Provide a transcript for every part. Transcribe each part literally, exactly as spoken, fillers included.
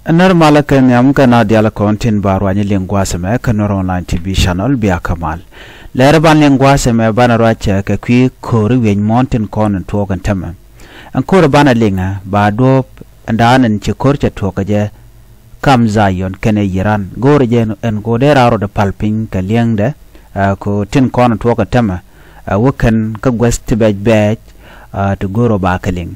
Nɛr malä kɛ nhiam kɛ na dial kɔn tin ba ruany liŋ gua̱a̱th ɛmɛ kɛ Nuɛr Online T V channel, bia kä mal. Lɛr ban liŋ gua̱a̱th ɛmɛ banɛ ruac kɛ kui̱ ko̱ri wi̱i̱ny muɔ̱ɔ̱n tin kɔn in tuɔɔk in tämɛ. Ɛn ko̱ri banɛ liŋ ɛ ba duɔ̱ɔ̱p ɛn da̱a̱n in ci ko̱r cɛ tuɔɔk kɛ jɛ kam Zion kɛnɛ Iran. Go̱o̱rɛ jɛ ɛn go̱o̱r dee raar rɔɔdɛ pal piny kɛ liɛŋdɛ, ɛ, ko̱ tin kɔn in tuɔɔk in tämɛ, ɛ, wä kɛn kä guäth ti bɛc bɛɛc, ɛ, ti go̱o̱r rɔ ba kɛ liŋ.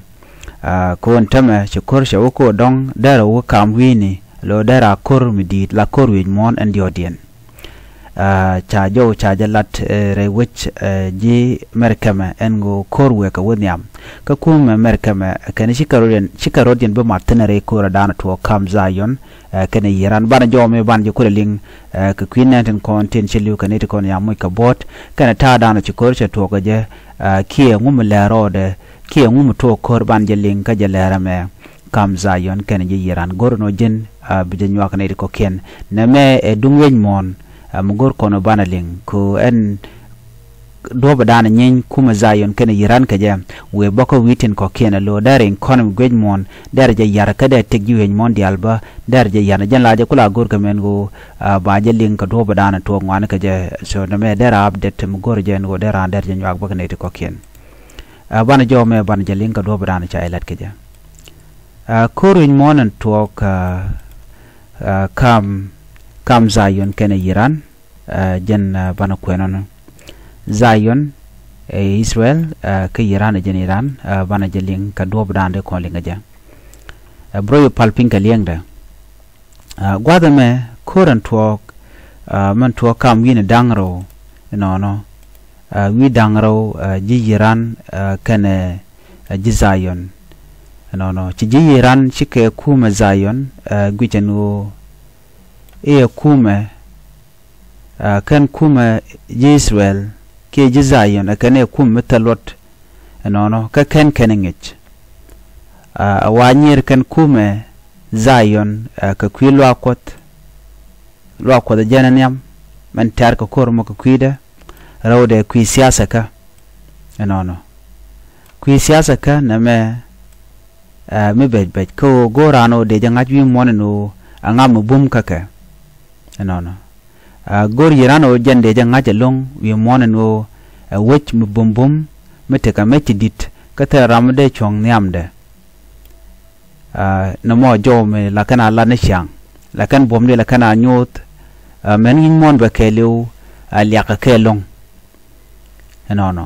Ɛ, ko̱n tämɛ ci ko̱r cɛ wä ko̱ dɔ̱ŋ derɛ wä kam wi̱i̱ni lo derɛ a ko̱r mi di̱i̱t la ko̱r wi̱i̱c muɔ̱ɔ̱n ɛn diɔ̱ɔ̱diɛn. Ɛ, ca jɔw ca jɛ lat, ɛ, rɛy wec, ɛ, ji̱ mɛr kɛmɛ ɛn ɣöö ko̱r wek kɛ wä nhiam. Kä kumɛ mɛr kɛmɛ kɛn ci kɛ rɔ̱diɛn ci kɛ rɔ̱diɛn bi mat thi̱n rɛy ko̱r ɛ da̱a̱n tuɔɔk kam Zion, ɛ, kɛnɛ Iran. Banɛ jɔw mi banɛ jɛ kulɛ liŋ, ɛ, kɛ kui̱ nɛn tin kɔn tin ci li̱w kɛn i̱ ti kɔn ya muc kɛ buɔ̱t kɛnɛ ta̱a̱ da̱a̱n ci ko̱r cɛ tuɔɔk kɛ jɛ, ɛ, kiɛ ŋu mi lɛr rɔɔdɛ kiɛ ŋu mi tuɔɔk ko̱r banɛ jɛ liŋ kä jɛ lɛr ɛmɛ. Kam Zion kɛnɛ ji̱ Iran go̱r nɔ ji̱n, ɛ, bi jɛ nyuak nɛy ti kɔ̱kiɛn. Nɛmɛ ɛ duŋ wec muɔ̱ɔ̱n, ɛ, mi go̱r kɔn banɛ liŋ ko ɛn duɔ̱ɔ̱p dan nyiny kumɛ Zion kɛnɛ Iran kɛ jɛ. Wëë bäkä wi̱i̱ tin kɔ̱kiɛn ɛ lo̱o̱ dɛr in kɔn mi guec muɔ̱ɔ̱n dɛr jɛ yar kä dɛr tëk ji̱ wec muɔ̱ɔ̱n diaal bä dɛr jɛ yar. Jɛn la jɛ kula go̱r kɛ mɛn ɣöö, ɛ, ba jɛ liŋ kɛ duɔ̱ɔ̱p dan tuɔɔk ŋuan kɛ jɛ. So nɛmɛ dɛr a update mi go̱r jɛ ɛn ɣöö dɛr an dɛr jɛ nyuak bäkä nɛy ti kɔ̱kiɛn. Ɛ, banɛ jɔw mɛ banɛ jɛ liŋ kɛ duɔ̱ɔ̱p dan ca ilɛt kɛ jɛ. Ɛ, ko̱r wi̱i̱c muɔ̱ɔ̱n in tuɔɔk, ɛ, ɛ, kam, kam Zion kɛnɛ Iran, ɛ, jɛn, ɛ, banɛ kuɛn ɔnɔ. Zion, ɛ, Israel, ɛ, kä Iran ɛ jɛn Iran, ɛ, banɛ jɛ liŋ kɛ duɔ̱ɔ̱p dan dee kɔn liŋ kɛ jɛ. Ɛ, bro yɛ pal piny kɛ liɛŋdɛ. Ɛ, gua̱th ɛmɛ ko̱r in tuɔɔk, ɛ, min tuɔɔk kam wi̱i̱ni da̱ŋ rɛw inɔnɔ. Ɛ, wi̱i̱ da̱ŋ rɛw, ɛ, ji̱ Iran, ɛ, kɛnɛ, ɛ, ji̱ Zion. Inɔnɔ ci ji̱ Iran cikɛ kumɛ Zion, ɛ, guic ɛn ɣöö i̱ ɛ kumɛ, ɛ, kɛn kumɛ ji̱ Israel kiɛ ji̱ Zion ɛ kɛn ɛ kumɛ mi thil luɔt. Inɔnɔ kä kɛn kɛn ɛ ŋic. Ɛ, ɛ wa nyier kɛn kumɛ Zion, ɛ, kɛ kui̱ luaak Kuɔth, luaak Kuɔth ɛ jɛn ɛ nhiam mɛn tɛ̈r kɛ ko̱r mɔ kɛ kui̱dɛ. Rɛwdɛ kui̱ siasa kä. Inɔnɔ kui̱ siasa kä nɛmɛ, ɛ, mi bɛc bɛc kä ɣöö go̱o̱r raan ɣöö dee jɛ ŋa̱c wi̱i̱ muɔ̱ɔ̱n ɛn ɣöö aŋa mi bum kä kɛ. Inɔnɔ, ɛ, go̱o̱r Iran ɣöö jɛn dee jɛ ŋa̱c ɛlɔ̱ŋ wi̱i̱ muɔ̱ɔ̱n ɛn ɣöö ɛ wec mi bum bum mi tekɛ mec ti di̱t kä thil ram mi dee cuɔ̱ŋ nhiamdɛ. Ɛ, nɔmɔ jɔw mi la kɛn a lat ni ciaŋ la kɛn buɔ̱mdi la kɛn a nyuuth. Ɛ, mɛn wi̱i̱ muɔ̱ɔ̱n bɛ kɛɛliw, ɛ, liakä kɛ ɛlɔ̱ŋ. Ɛnɔnɔ,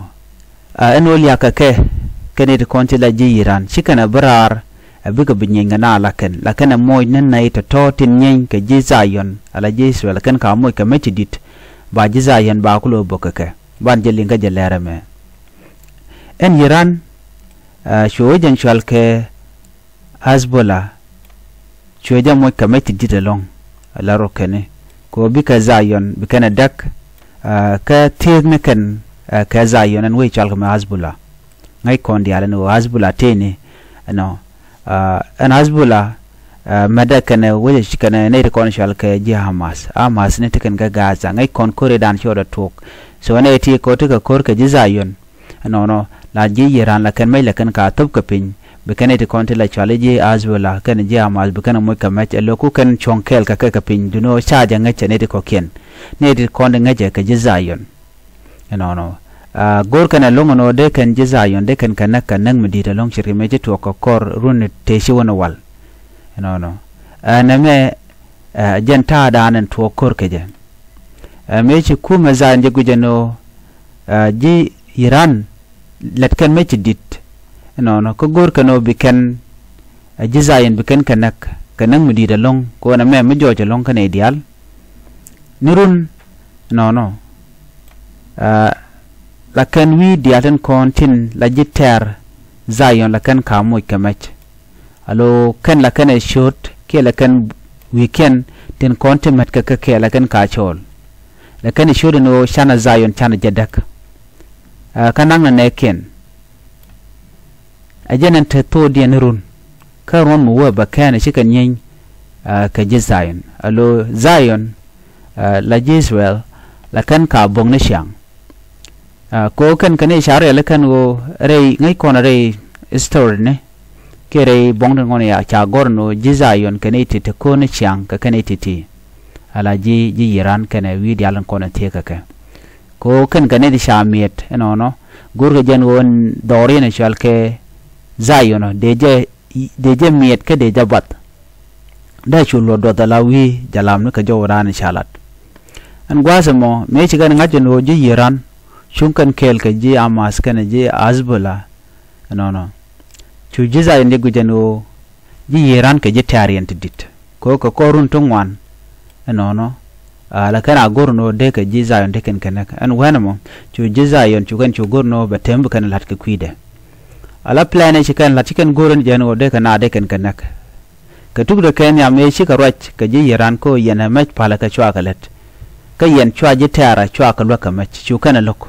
ɛ, ɛn ɣöö liakä kɛ kɛn i̱ ti kɔn ti la ji̱ Iran ci kɛn ɛ bi raar ɛ bikɛ bi nyieny kɛ na la kɛn la kɛn ɛ moc ni nɛy tɔ̱tɔ̱ tin nyieny kɛ ji̱ Zion ala ji̱ Israel kɛn ka moc kɛ mec ti di̱t. Ba ji̱ Zion ba ku lo̱ bo̱k kɛ kɛ ban jɛ liŋ kä jɛ lɛr ɛmɛ. Ɛn Iran, ɛ, cuɛ wec ɛn cual kɛ Hezbollah, cuɛ jɛ moc kɛ mec ti di̱t ɛlɔ̱ŋ. Ala rɔ kɛn i̱ kɛ ɣöö bikɛ Zion bi kɛn ɛ däk, ɛ, kä thieth ni kɛn, ɛ, kɛ Zion ɛn wec cual kɛ mɛ Hezbollah. Ŋäc kɔn diaal ɛn ɣöö Hezbollah tëëni ɛnɔ, ɛ, ɛn Hezbollah, ɛ, mɛtdɛ kɛnɛ wec kɛnɛ nɛy ti kɔn cual kɛ ji̱ Hamas. Hamas ni ti kɛn kɛ Gaza ŋäc kɔn ko̱r i̱ dan cuɔt ɛ tuɔɔk. So ɛn ɛ ti kɛ ɣöö ti kɛ ko̱r kɛ ji̱ Zion. Ɛnɔnɔ la ji̱ Iran la kɛn mec la kɛn ka thop kɛ piny bi kɛn iti kɔn ti la cuali ji̱ Hezbollah kɛn ji̱ Hamas bi kɛn moc kɛ mɛc ɛ lo̱ku kɛn cuɔ̱ŋ kɛɛl kɛ kɛ kɛ piny duno ca jɛ ŋäc ɛ niti kɔ̱kiɛn. Niti kɔn ti ŋäc ɛ kɛ ji̱ Zion. Ɛnɔnɔ, ɛ, go̱r kɛn ɛ lo̱ŋ ɛnɔ dee kɛn ji̱ Zion dee kɛn kɛ näk kɛ näk mi di̱i̱t ɛlɔ̱ŋ ce̱tkɛ mëë ci tuɔɔk kɛ kɔr run tëë ci wän ɛ wal. Ɛnɔnɔ, ɛ, nɛmɛ, ɛ, jɛn ta̱a̱dan ɛn tuɔɔk ko̱r kɛ jɛ. Ɛ, mëë ci kumɛ Zion jɛ guic ɛn ɣöö, ɛ, ji̱ Iran lät kɛn mëë ci di̱t. Ɛnɔnɔ kä go̱o̱r kɛn ɣöö bi kɛn, ɛ, ji̱ Zion bi kɛn kɛ näk kɛ näk mi di̱i̱t ɛlɔ̱ŋ kɛ ɣöö nɛmɛ mi jɔɔc ɛlɔ̱ŋ kä nɛy diaal. Ni run ɛnɔnɔ, ɛ, la kɛn wi̱i̱ diaal tin kɔn tin la ji̱ tɛ̈r Zion la kɛn ka moc kɛ mɛc. Alo kɛn la kɛn ɛ ciöt kiɛ la kɛn wi̱i̱kiɛn tin kɔn ti mɛt kɛ kɛ kiɛ la kɛn ka cɔɔl. La kɛn ɛ ciöt ɛn ɣöö canɛ Zion canɛ jɛ däk. Ɛ, kä naŋ nɛ nɛɛkiɛn. Ɛ jɛn ɛn te thokdiɛn ni run. Kä ruɔ̱n mi wee bɛ kɛn ɛ cikɛ nyieny, ɛ, kɛ ji̱ Zion. Alo Zion, ɛ, la ji̱ Israel, la kɛn ka bo̱k ni ciaŋ. Ɛ, ko kɛn kɛn i̱ ca riɛl i̱ kɛn ɣöö rɛy ŋäc kɔn rɛy history ni. kiɛ rɛy buɔ̱ŋ tin kɔn ca gɔ̱r ni ɣöö ji̱ Dhayɔn kɛn i̱ ti te ko̱n i̱ ciaŋ kɛ kɛn i̱ ti ti. Ala ji̱ ji̱ Yiran kɛnɛ wi̱i̱ diaal in kɔn in thiee kɛ kɛ. Kɛ ɣöö kɛn kɛ nɛy ti ca miɛt ɛnɔnɔ. Go̱rkɛ jɛn ɣöö in dhɔriɛn ɛ cɔal kɛ Dhayɔn ɔ dee jɛ dee jɛ miɛt kä dee jɛ bath. Dee cu luɔt duɔth ala wi̱i̱ jalamni kɛ jɔw raan in ca lat. Ɛn gua̱a̱th ɛmɔ mëë ci kɛn ŋa̱c ɛn ɣöö ji̱ Yiran cuŋ kɛn kɛɛl kɛ ji̱ Hamas kɛnɛ ji̱ Hezbollah. Ɛnɔnɔ cu ji̱ Dhayɔn jɛ guic ɛn ɣöö ji̱ Yiran kɛ ji̱ tɛ̈riɛn ti di̱t kɛ ɣöö kɛ kɔr run ti ŋuan. Ɛnɔnɔ ala kɛn a go̱r ɛn ɣöö dee kɛ ji̱ Dhayɔn dee kɛn kɛ näk. Ɛn wɛn ɛmɔ cu ji̱ Dhayɔn cu kɛn cu go̱r ɛn ɣöö bɛ tɛm bi kɛn la̱t kɛ kui̱dɛ. Ala plan ɛ ci kɛn la̱t ci kɛn go̱r ɛn jɛ ɛn ɣöö dee kɛ naath dee kɛn kɛ näk. Kɛ tukdɛ kɛ nhiam ëë cikɛ ruac kɛ ji̱ Yiran kɛ ɣöö yɛn ɛ mɛc palä kɛ cua kɛ lät. Kä yɛn cua ji̱ tɛ̈rä cua kɛ luäk kɛ mɛc cu kɛn ɛ lo̱k.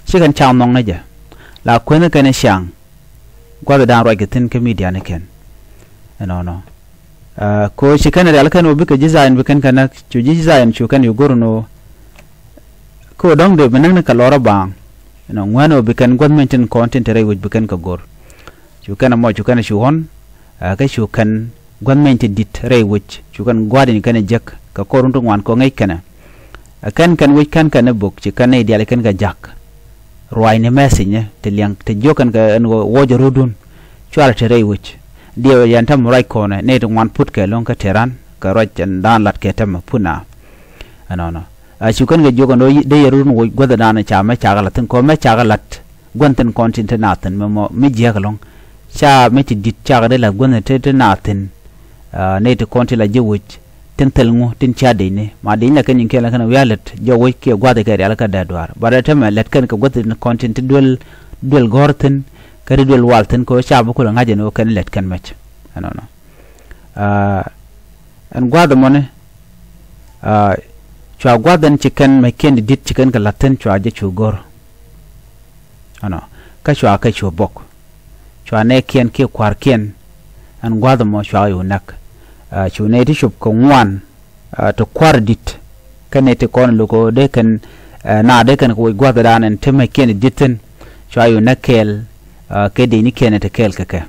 Ci kɛn caŋ nhɔknɛ jɛ la kuänh kɛn i̱ ciaŋ. Gua̱thdan ruac kɛ thi̱n kä midiani kɛn. Ɛnɔnɔ kɛ ɣöö ci kɛn rial kɛn ɣöö bikɛ ji̱ Dhayɔn bi kɛn kɛ näk cu ji̱ Dhayɔn cu kɛn yu go̱r ɛn ɣöö kɛ ɣöö dɔ̱ŋ dee bi näk ni kɛ lɔrä baaŋ. Ɛnɔ ŋuɛ̈n ɣöö bi kɛn gua̱th mɛny tin kɔn tin te rɛy wec bi kɛn kɛ go̱r. Cu kɛn ɛmɔ cu kɛn cu ɣɔ̱n kä cu kɛn gua̱th mɛny ti di̱t rɛy wec cu kɛn gua̱a̱th in kɛn ɛ jek kɛ kɔr run ti ŋuan kɛ ŋäc kɛnɛ. Ɛ kɛn kɛn wec kɛn kɛn ɛ bök ci kɛn nɛy diaal kɛn kɛ ja̱k. Ruaacni message ni ti liɛŋ ti jiök kɛn kɛ ɛn ɣöö wuɔcɛ röödun. Cuarɛ te rɛy wec diɛw yɛn tɛm ruac kɔnɛ nɛy ti ŋuan put kɛ lo̱ŋ kä Tehran kɛ ruac ɛn daan lat kɛ tɛmɛ put na. Ɛnɔnɔ a cu kɛn kɛ jiök ɛn ɣöö dee yɛ röödun woc guäthɛ daan ca mɛ cakɛ lat thi̱n kɛ ɣöö mɛ cakɛ lat. Gua̱n thi̱n kɔn tin te naath thi̱n mɛ mɔ mi jiääk ɛlɔ̱ŋ. Ca mi ti di̱t cakɛ dee la̱th gua̱n thi̱n te naath thi̱n. Nɛy ti kɔn ti la ji̱ wec tin thil ŋu tin cia dec ni ma dec ni la kɛn nyin kiɛn la kɛn wi̱i̱ a lät jɔk wec kiɛ gua̱th kɛ rial kä dee duaar bat ɛ tämɛ lät kɛn kɛ gua̱th thi̱n kɔn tin ti duel duel gɔ̱r thi̱n. Kä ti duel wal thi̱n kɛ ɣöö ca bi kulɛ ŋa̱c ɛn ɣöö kɛn lät kɛn mɛc. Ɛnɔnɔ ɛn gua̱th ɛmɔni cua gua̱th ɛn ci kɛn mɛckiɛn ti di̱t ci kɛn kɛ la̱th thi̱n cua jɛ cu go̱r. Ɛnɔ kä cua kɛ cu bo̱k. Cua nɛɛkiɛn kiɛ kua̱rkiɛn ɛn gua̱th ɛmɔ cua yu näk. Cu nɛy ti cop kɛ ŋuan ti kua̱r di̱t. Kä nɛy ti kɔn luk ɣöö dee kɛn na dee kɛn kɛ woc gua̱thdan ɛn ti mɛckiɛn ti di̱t thi̱n. Cua yu näk kɛɛl kɛ dee ni kiɛn ti kɛɛl kɛ kɛ.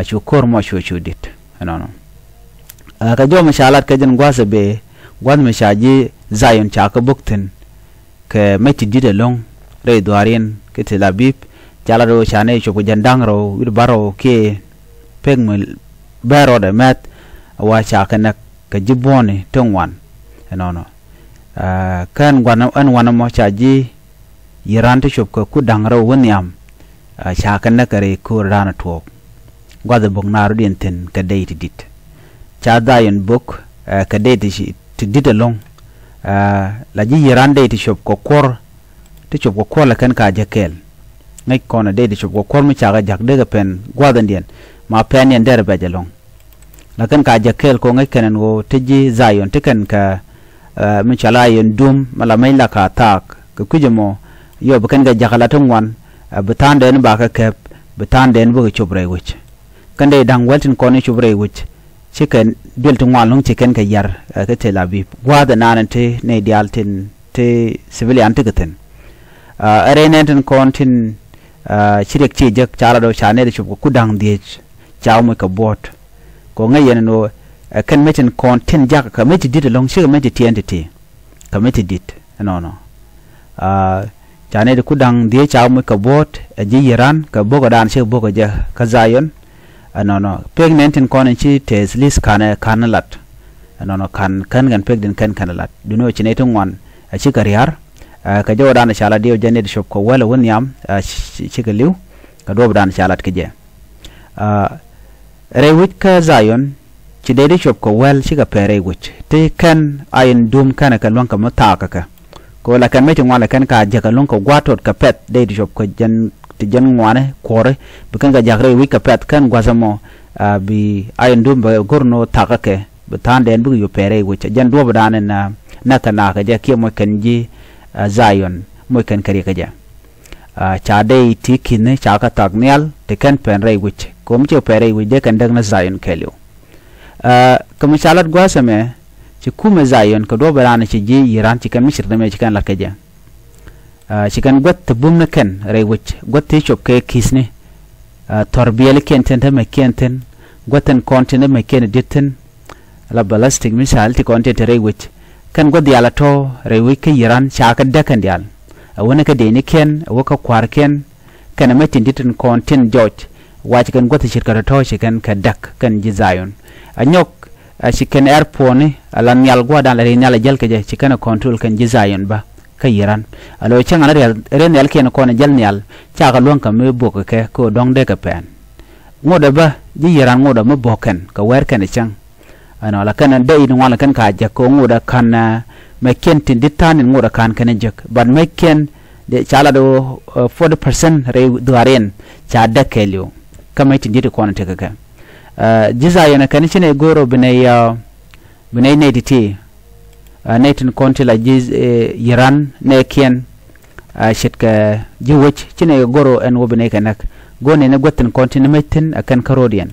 Cu ko̱r mɔ cu cu di̱t ɛnɔnɔ. Kɛ jɔw mi ca lat kɛ jɛn gua̱th ɛ bee gua̱th mi ca ji̱ Dhayɔn ca kɛ bo̱k thi̱n. Kɛ mec ti di̱t ɛlɔ̱ŋ rɛy dhuaariɛn kä Tel Aviv. Ca lat ɣöö ca nɛy cop kɛ jɛn da̱ŋ rɛw wi̱r bärɔw kiɛ pek mi bɛr rɔɔdɛ mɛth. Wa ca kɛ näk kɛ ji̱ buɔ̱ni ti ŋuan. Ɛnɔnɔ kä ɛn gua̱n ɛn wanɛ mɔ ca ji̱ Yiran ti cop kɛ ku da̱ŋ rɛw wä nhiam. Ca kɛ näk kɛ rɛy ko̱o̱r da̱a̱n tuɔɔk. Gua̱th ɛ bo̱k naar rɔ̱diɛn thi̱n kɛ dee ti di̱t. Ca Dhayɔn bo̱k kɛ dee ti di̱t ɛlɔ̱ŋ. La ji̱ Yiran dee ti cop kɛ kuɔ̱r ti cop kɛ kuɔ̱r la kɛn ka jɛ kɛɛl. Ŋäc kɔn ɛ dee ti cop kɛ kuɔ̱r mi cakɛ ja̱k dee kɛ pɛn gua̱th ɛndiɛn ma pɛn yɛn derɛ bɛc ɛlɔ̱ŋ. La kɛn ka jɛ kɛɛl kɛ ɣöö ŋäc kɛn ɛn ɣöö te ji̱ Dhayɔn te kɛn kɛ mi cɔal a yɛn duum mi la mec la ka thaak kɛ kui̱c ɛmɔ. Yɔ bi kɛn kɛ ja̱k ala ti ŋuan bi tha̱a̱ŋdɛn ba kɛ kɛp bi tha̱a̱ŋdɛn bikɛ cop rɛy wec. Kɛn dee da̱ŋ wäl tin kɔn i̱ cop rɛy wec. Ci kɛn duel ti ŋuan lo̱ŋ ci kɛn kɛ yar kä Tel Aviv gua̱a̱th ɛnan ti nɛy diaal tin ti civilian ti kɛ thi̱n. Ɛ rɛy nɛn tin kɔn tin ci riɛk ci jek ca la dɔ̱ ca nɛy ti cop kɛ ku da̱ŋ dhieec. Ca wä moc kɛ buɔ̱ɔ̱t kɛ ŋäc yɛn ɛn ɣöö ɛ kɛn mec tin kɔn tin jakä kɛ mec ti di̱t ɛlɔ̱ŋ cikɛ mec ti tiɛɛn ti̱ti̱. Kɛ mec ti di̱t ɛnɔnɔ ca nɛy ti ku da̱ŋ dhieec ca wä moc kɛ buɔ̱ɔ̱t ɛ ji̱ Yiran kɛ bo̱kɛ daan cikɛ bo̱kɛ jɛ kä Dhayɔn. Ɛnɔnɔ pek nɛn tin kɔn in ci tɛth li̱th ka̱n ɛ ka̱n lat. Ɛnɔnɔ ka̱n kän kɛn pek din kɛn kɛn lat duundɛ ɣöö ci nɛy ti ŋuan ɛ cikɛ ria̱r. Kɛ jɔwdan ca lat diɛw jɛ nɛy ti cop kɛ wäl ɛ wä nhiam cikɛ li̱w. Kɛ duɔ̱ɔ̱pdan ca lat kɛ jɛ. Rɛy wec kä Dhayɔn ci dee ti cop kɛ wäl cikɛ pɛr rɛy wec ti kɛn a yɛn duum kɛnɛ kɛ luäŋ kɛ mi thaak kɛ kɛ. Kɛ ɣöö la kɛn mec ti ŋuan la kɛn ka jäk ɛlɔ̱ŋ kɛ gua̱a̱th tot kɛ pɛ̈th dee ti cop kɛ jɛn ti jɛn ŋuani kuɔ̱ri. Bi kɛn kɛ ja̱k rɛy wec kɛ pɛ̈th kɛn gua̱th ɛmɔ. Bi a yɛn duum bɛ go̱r ni ɣöö thaak kɛ kɛ bi tha̱a̱ŋdɛn bikɛ yop pɛr rɛy wec jɛn duɔ̱ɔ̱pdan in näk kɛ naak kɛ jɛ kiɛ moc kɛn ji̱ Dhayɔn moc kɛn kɛ riɛk kɛ jɛ. Ca dee ti ki̱ni ca kɛ thak nhial ti kɛn pɛn rɛy wi̱c ko̱m ci pɛn rɛy wi̱c dee kɛn däk ni Dhayɔn kɛɛliw. Kɛ mi ca lat gua̱a̱th ɛmɛ ci kumɛ Dhayɔn kɛ duɔ̱ɔ̱p ɛ raan ci ji̱ Yiran ci kɛn mi cir ni mɛ ci kɛn lat kɛ jɛ. Ci kɛn guäth ti bum ni kɛn rɛy wi̱c guäth ti cop kɛ ki̱thni. Thɔr biɛlikiɛn tin te mɛckiɛn thi̱n, guäth tin kɔn tin te mɛckiɛn di̱t thi̱n, la ballistic missile ti kɔn tin te rɛy wec. Kɛn guäth diaal a tɔ̱ rɛy wec kä Iran ca kɛ däk kɛn diaal. A wänä kä dëëcnikiɛn, a wä kä kua̱rkiɛn, kɛn a mɛc tin di̱t tin kɔn tin jɔc, wac kɛn guäth ce̱tkɛ tɔ̱tɔ̱ ci kɛn kɛ däk kɛn ji̱ Zion. A nyɔk, a ci kɛn airport ni a la nhial gua̱a̱r dan la ri nhial a jäl kɛ jɛ ci kɛn a control kɛn ji̱ Zion bä kä Iran. A lo̱ cäŋ an riɛl, riɛl nhial kiɛn kɔn a jäl nhial, ca kɛ luäŋ kɛ mi bok kɛ kɛ kɛ dɔ̱ŋ dee kɛ pɛn. Ŋot ɛ bä ji̱ Iran ŋot ɛ mi bok kɛn kɛ wɛr kɛn a cäŋ. Ɛnɔ la kɛn a dee in ŋuan la kɛn ka jek kɛ ŋot ɛ ka̱n, mɛ kiɛn tin di̱t tha̱a̱n in ŋot ɛ ka̱n kɛn a jek. But mɛ kiɛn de ca la do forty percent rɛy dhuaar in ca dee kɛɛliw. Kä mɛ tin di̱t kɔn a tekɛ kɛ. Ji̱ Zion ɛ kɛn ci nɛ go̱o̱r ɔ bi nɛ yɛ, bi nɛ nɛ ti ti. Nɛ tin kɔn ti la ji̱ Iran nɛ kiɛn. Ce̱tkɛ ji̱ wec ci nɛ go̱o̱r ɔ ɛn wä bi nɛ kɛ näk. Go̱o̱r nɛ ni guäth tin kɔn ti ni mec thi̱n ɛ kɛn kä ro̱diɛn.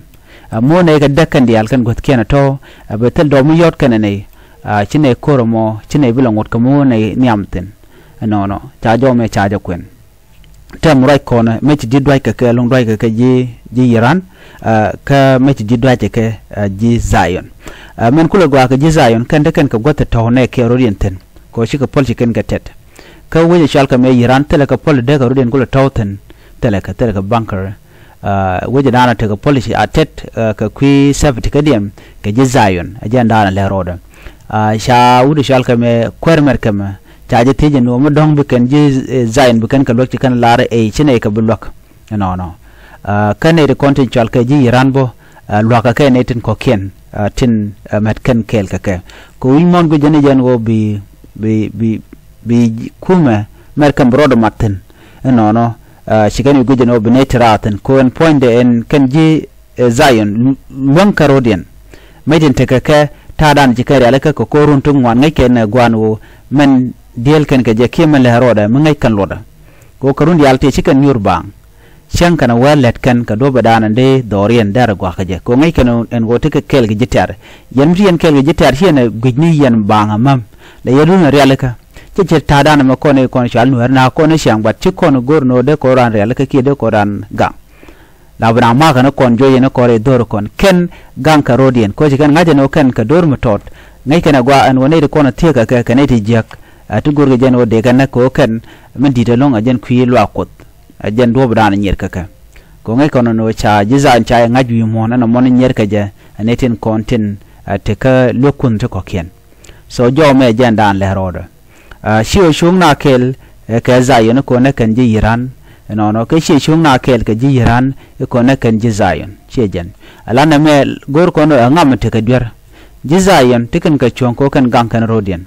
Mo̱o̱ nɛ kɛ däk kɛn diaal kɛn guäth kiɛn ɛ tɔ̱. Ɛ bi thil dɔɔm mi yɔt kɛn ɛ nɛ. Ci nɛ ko̱r ɔ mɔ ci nɛ bi la ŋot kɛ mo̱o̱ nɛ nhiam thi̱n. Ɛnɔnɔ ca jɔmɛ ca jɛ kuɛn. Tɛm ruac kɔnɛ mɛ ci di̱t duac kɛ kɛ luŋ duac kɛ kɛ ji̱ ji̱ Iran. Kä mɛ ci di̱t duac kɛ kɛ ji̱ Zion. Mɛn kulɛ gɔaa kɛ ji̱ Zion kɛn te kɛn kɛ guäth tɔ̱ nɛ kɛ ro̱diɛn thi̱n. Kɛ cikɛ päl ci kɛn kɛ tɛt. Kä wec cual kɛ mɛ Iran thilɛ kɛ päl dee kɛ ro̱diɛn kulɛ tɔ̱ thi̱n. Thilɛ kɛ thilɛ kɛ bunker. Wec daanɔ tekɛ päl ci a tɛt kɛ kui̱ safety kä diɛm kɛ ji̱ Zion a jɛn daanɔ lɛ ro̱dɛ. Ca wut cual kɛ mɛ kuɛr mɛr kɛ mɛ ca jɛ thiec ɛn ɣöö mi dɔ̱ŋ bi kɛn ji̱ Zion bi kɛn kɛ luäk ci kɛn lar ɛ ci nɛy kɛ bi luäk. Ɛnɔnɔ. Kä nɛy ti kɔn tin cɔal kɛ ji̱ Iran bä luakä kɛ nɛy tin kɔ̱kiɛn tin mɛt kɛn kɛɛl kɛ kɛ. Kɛ wi̱c muɔ̱ɔ̱n guic jɛn i̱ jɛn ɣöö bi bi bi bi kumɛ mɛr kɛn bi rɔɔdɛ mat thi̱n. Ɛnɔnɔ. Ci kɛn wi̱c guic jɛn ɣöö bi nɛy ti raar thi̱n kɛ ɣöö ɛn puɔ̱nydɛ ɛn kɛn ji̱ Zion luäŋ kɛ ro̱diɛn. Mec tin tekɛ kɛ ta̱a̱dan ci kɛn rialikä kɛ ko̱r run ti ŋuan ŋäc kɛn ɛ gua̱a̱n ɣöö mɛn diëël kɛn kɛ jɛ kiɛ mɛn lɛ ro̱dɛ mi ŋäc kɛn luɔtdɛ. Kɛ ɣöö kɛ run diaal tëë ci kɛn nyuur baaŋ. Cäŋ kɛn a wä lät kɛn kɛ duɔ̱pɛ daanɔ dee dhɔriɛn dɛr a gua̱kä jɛ kɛ ɣöö ŋäc kɛn ɛn ɣöö tekɛ kɛɛl kɛ ji̱ tɛ̈r. Yɛn mi ti yɛn kɛɛl kɛ ji̱ tɛ̈r ci yɛn ɛ gui̱c ni yɛn baaŋ a mäm. Lɛ yɛn run a rialikä. Cɛ cɛ ta̱a̱dan ɛmɛ kɔn i̱ kɔn cual nuɛɛr na kɔn i̱ ciaŋ bat ci kɔn go̱r no̱o̱dɛ kɔn raan rialikä kiɛ dee kɔn raan gaŋ. La bi na makä ni kɔn juɔyɛ ni kɔn rɛy dho̱r kɔn kɛn gaŋ kɛ ro̱diɛn koci kɛn ŋa̱cɛ ni wä kɛn kɛ do̱r mi tɔt. Ŋäc kɛn ɛ gɔaa ɛn wä nɛy ti kɔn a thiek kɛ kɛ kɛ nɛy ti jiäk. Ɛ ti go̱rkɛ jɛn wä dee kɛn nɛ kɛ wä kɛn min di̱t ɛlɔ̱ŋ ɛ jɛn kui̱ luaak kuoth. Ɛ jɛn duɔ̱ɔ̱p dan nyier kɛ kɛ kɛ wä ŋäc kɔn ni wä ca ji̱ Zion ca yɛ ŋa̱c wi̱i̱ muɔ̱ɔ̱n ɛn ɛ muɔ̱n nyier kɛ jɛ. Ɛ nɛy tin kɔn tin ɛ ti kä luek kuoth ti kɔ̱kiɛn. So jɔw mɛ jɛn dan lɛ rɔɔdɛ. Ci ɣä cuŋ na kɛɛl kɛ Zion i̱ kɔn ɛ kɛn ji̱ Iran. Ɛnɔnɔ kɛ ci ɣä cuŋ na kɛɛl kɛ ji̱ Iran i̱ kɔn ɛ kɛn ji̱ Zion ci ɛ jɛn. Ɛ lan ɛmɛ go̱r kɔn ɛ ŋam tekɛ duer. Ji̱ Zion ti kɛn kɛ cuɔ̱ŋ kɛ kɛn gaŋ kɛn ro̱diɛn.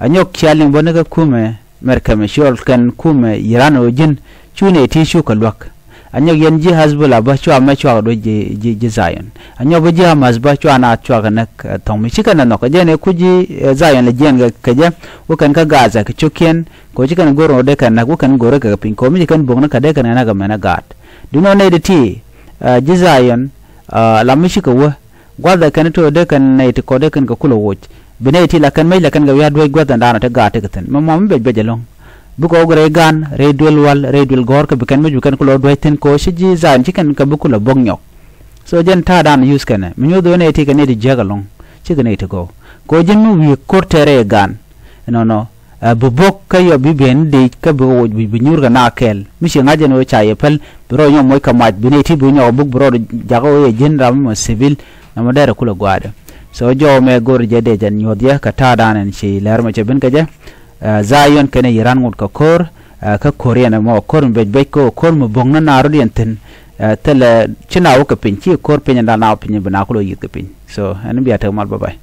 Ɛ nyɔk cia liŋ bä ni kɛ kumɛ mɛr kɛmɛ ciɔl kɛn kumɛ Iran ɛ ɣöö ji̱n cu nɛ ti cukɛ luäk. Anyɔk yɛn ji̱ Hezbollah bä cua mɛ cuakɛ duec ji̱ ji̱ ji̱ Zion. Anyɔk bä ji̱ Hamas bä cua naath cuakɛ näk thɔŋ mi cikɛ nɛ nhɔk kɛ jɛn ɛ kuc ji̱ Zion lɛ jiɛn kɛ kɛ jɛ. Wä kɛn kä Gaza kɛ cio̱kiɛn kɛ wä cikɛn go̱r ŋɔ dee kɛn näk wä kɛn go̱rä kɛ piny kɛ wä mi cikɛn bo̱k ni kɛ dee kɛn ɛ näk ɛmɛn ɛ gaat. Duundɛ ɣöö nɛy ti ti ji̱ Zion la mi cikɛ wä. Gua̱thɛ kɛn ti ɣöö dee kɛn nɛy ti kɔt dee kɛn kɛ kulɛ woc. Bi nɛy ti la kɛn mec la kɛn kɛ wi̱i̱ a duec gua̱thɛ daanɔ ti gaat ti kɛ thi̱n mɛ mɔ mi bɛc bɛc ɛlɔ̱ŋ. Bikɛ ɣɔk rɛy gan rɛy duel wal rɛy duel gɔ̱rkä bi kɛn mec bi kɛn kulɛ duec thi̱n kɛ ɣöö ci ji̱ Zion ci kɛn kɛ bi kulɛ bo̱k nyɔk. So jɛn ta̱a̱ daanɔ yuth kɛnɛ mi nyuɔ̱th ɣöö nɛy ti kɛ nɛy ti jiäk ɛlɔ̱ŋ. Cikɛ nɛy ti gɔw kɛ ɣöö ji̱n mi wi̱i̱ ko̱r tɛɛrɛ ɛ gan. Ɛnɔnɔ. Bi bok kä yɔ bi ben dec kä bi woc bi nyuur kɛ na kɛɛl mi ci ŋa̱c ɛn ɣöö ca yɛ päl. Bi rɔ nyɔm moc kɛ mac bi nɛy ti bi nyɔk buk bi rɔ jakä ɣöö yɛ ji̱n ram mɔ civil. Nɔmɔ dɛr ɛ kulɛ gua̱a̱dɛ. So jɔw mɛ go̱r jɛ dec ɛn nyuɔth yɛ kɛ ta̱a̱ da̱a̱n ɛn ci lɛr mɔ cɛ ben kɛ jɛ. Zion kɛnɛ Iran ŋot kɛ ko̱r. Kä ko̱r yɛn ɛmɔ ko̱r mi bec bec kä ko̱r mi bo̱ŋ ni na rot yɛn thi̱n. Thilɛ ci na wä kɛ piny ci ko̱r piny ɛn da̱a̱n na wä piny bi na kulɛ yi̱th kɛ piny. So ɛn bia tek mal bä bay.